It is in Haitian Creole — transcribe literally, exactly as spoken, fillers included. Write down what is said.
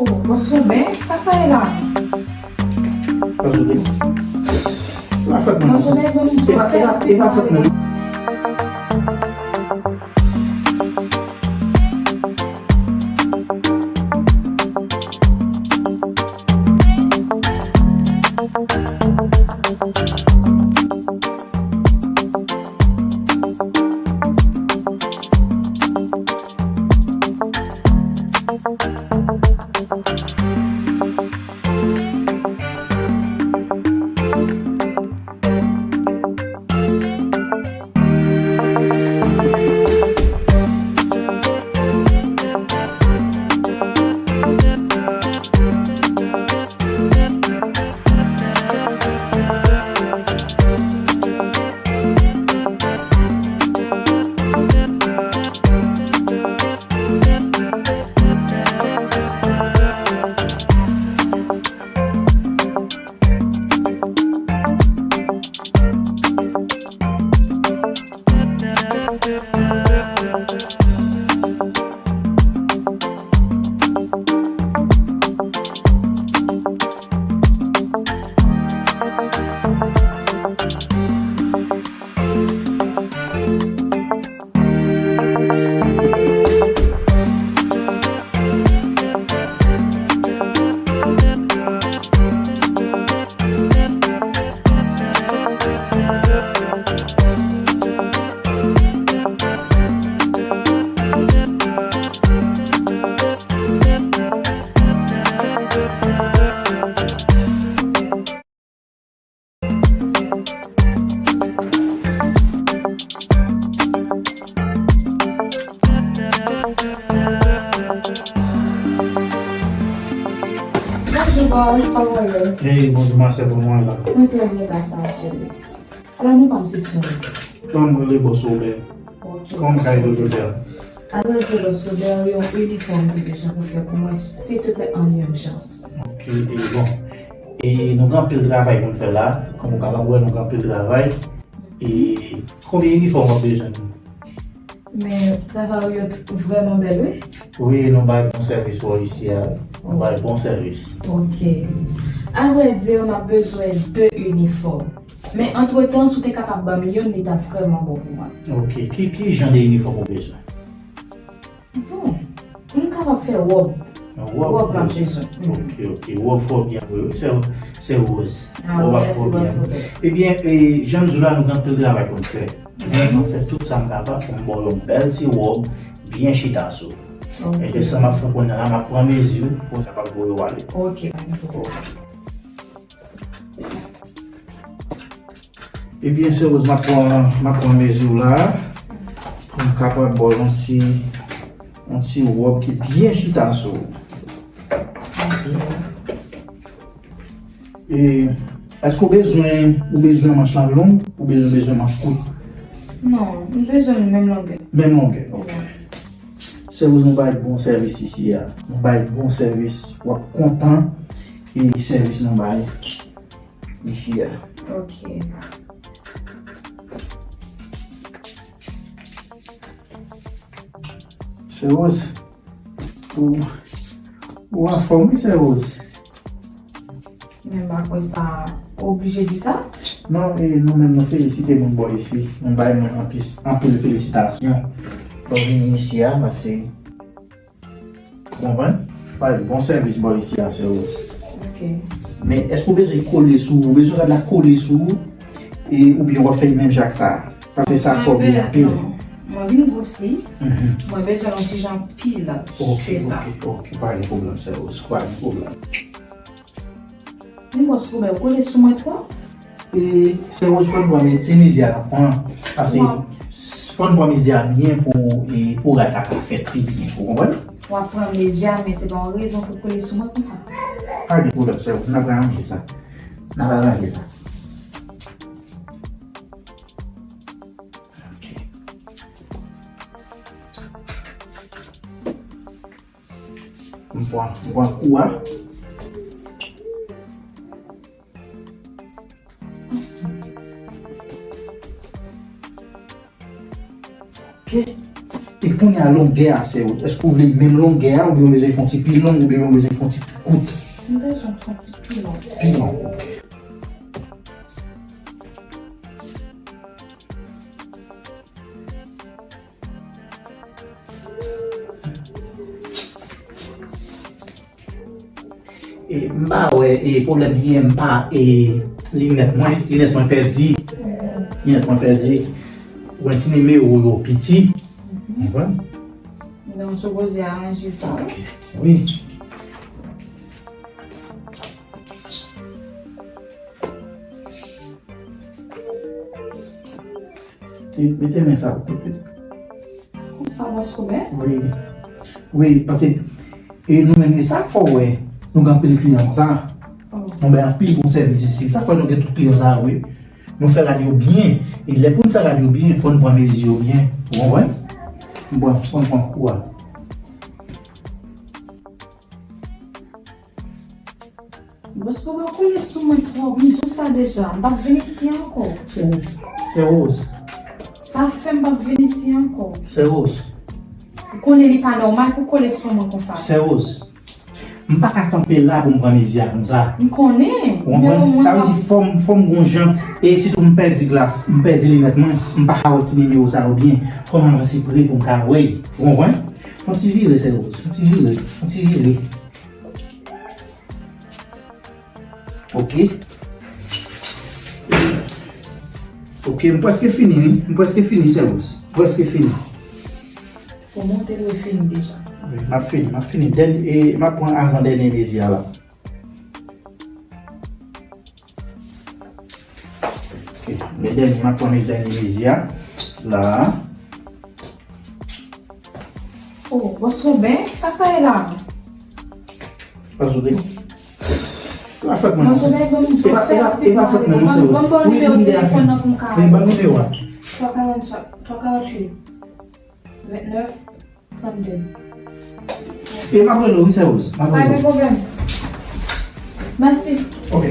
Oh, Bòs Woben, sa sa ye la? Bòs Woben. Se pa fòt mwen. Bòs Woben, bon, e pa, e pa, e pa fòt mwen. Bonjou, bòs, kòman w ye? Hey, bonjou, ma sè, kòman w la? Mwen trè byen, gras a Dye. Alò, non pa m se Sonis. Kòman w rele, bòs Woben? Ok, kòman ka ede w jodi a? Adrese bòs Woben, yon inifòm m te bezwen pou fè pou mwen, silteplè, an ijans. Ok, e bon. E nou gen anpil travay pou n fè la. Kòm ou kapab wè, nou gen anpil travay. E konbyen inifòm w ap bezwen? Men travay ou yo t-, vrèman bèl, wi. Wi, nou bay bon sèvis bò isi a. Nou bay bon sèvis. Ok. Avrèdi, m ap bezwen de inifòm. Men antretan, si w te kapab ban m youn, li t ap vrèman bon pou mwen. Ok. Ki, ki jan de inifòm ou bezwen? Bon, m kapab fè wòb. Wòb, wòb m ap bezwen. Ok, ok. Wòb fò byen vre, wi. Se, se Rose. Ah, wòb ap fò byen. Mèsi bòs. Ebyen, e, jan m di w la, nou gen anpil travay pou n fè. Men m ap fè tout sa m kapab pou m ba w yon bèl ti wòb byen chita sou ou. Ok. Ebyen, sa m ap fè kounye a la, m ap pran mezi pou m kapab voye w ale. Ok, pa gen pwoblèm. Ebyen, sè Rose, m ap pran, m ap pran mezi w la, pou m kapab ba w yon ti, yon ti wòb ki byen chita sou ou. E, èske w bezwen, ou bezwen manch la long, oubyen ou bezwen manch kout? Non, m bezwen menm longè. Menm longè, ok. Wi. Sè Rose, nou bay bon sèvis isi a. Nou bay bon sèvis. W ap kontan e sèvis nou bay isi a. Ok. Sè Rose, ou, ou anfòm, wi, sè Rose. Men m pa kwè sa oblije di sa. Non, e nou menm nou felisite moun bò isi. Nou bay moun anpil, anpil felisitasyon. Lè w vini isi a, paske Ou konprann? Bay bon sèvis bò isi a, sè Rose. Ok. Men èske w bezwen kole sou ou? Ou bezwen rad la kole sou ou? E, oubyen w ap fè menm jan ak sa? Paske sa fò byen anpil. Non. Mwen vin gwosi. Mhm. Mwen bezwen yon ti jan pi laj ke sa. Ok, ok, ok. Pa gen pwoblèm, sè Rose. Pa gen pwoblèm. Yon bòs Woben, ou kole sou mwen twòp. E sè Rose, fò n pran me-, se mezi a n ap pran. Paske fò n pran mezi a byen pou, e, pou rad la ka fèt pi byen. Ou konprann? W ap pran mezi a, men se pa yon rezon pou kole sou mwen konsa. Pa gen pwoblèm, sè Rose. N ap aranje sa. N ap aranje sa. Ok. M pran, m pran kou a. Ok. E Kounye a, longè a, sè Rose. Èske w vle menm longè a, oubyen w bezwen fè yon ti pi long, oubyen w bezwen fè yon ti kout? M bezwen fè yon ti pi long. Pi long, ok. E, m pa wè, e, pwoblèm ki gen, m pa, e, linèt mwen, linèt mwen pèdi. Linèt mwen pèdi. Ou wè ti nimewo yo piti. Konprann? Donk, w sipoze aranje sa, wi. Ok. Wi. Mete men sa pou kote. Konsa, Bòs Wobè? Wi. Wi, paske, e, nou menm, e sa k fè w wè, nou gen anpil kliyan konsa. Oh. Nou bay anpil bon sèvis isi. Sa fè nou gen tout kliyan sa, wi. Nou fè rad yo byen. E lè pou n fè rad yo byen, fò n pran mezi yo byen. Ou konprann? Bon, fò n pran kou a. Bòs Wobè, ou kole sou mwen twòp, m di w sa deja, m p ap vin isi ankò. Sè, Sè Rose. Sa fè m p ap vin isi ankò. Sè Rose. Ou konnen li pa nòmal pou kole sou mwen konsa. Sè Rose. M pa ka kanpe la pou m pran mezi a konsa. M konnen. Ou konprann? Sa vle di fò m, fò m gon jan, e sitou m pèdi glas, m pèdi linèt mwen, m pa ka wè ti nimewo sa yo byen. Fò m avanse pre pou m ka wè. Ou konprann? Fò ti vire, Sè Rose. Fò ti vire. Fò ti vire. Ok. Ok, m prèske fini, wi. M prèske fini, Sè Rose. M prèske fini. Pou monte dwe fini deja. Wi, m ap fini, m ap fini. Dèn-, e, m ap pran avan dènye mezi a la. Ok, men dènye, m ap pran dènye mezi a la. Oh, Bòs Wobè, kisa sa ye la? Paske w te, e pa fòt mwen non, sè. Bòs Wobè, ban m, e pa, e pa, e pa fòt mwen non, sè Rose. Ban m, ban m, ban m nimewo telefòn nan pou m ka. Wi, ban m nimewo a. Twa karant, twa karant uit, vennèf, trannde. E m ap rele w, wi, sè Rose. M ap rele w. Pa gen pwoblèm. Mèsi. Ok.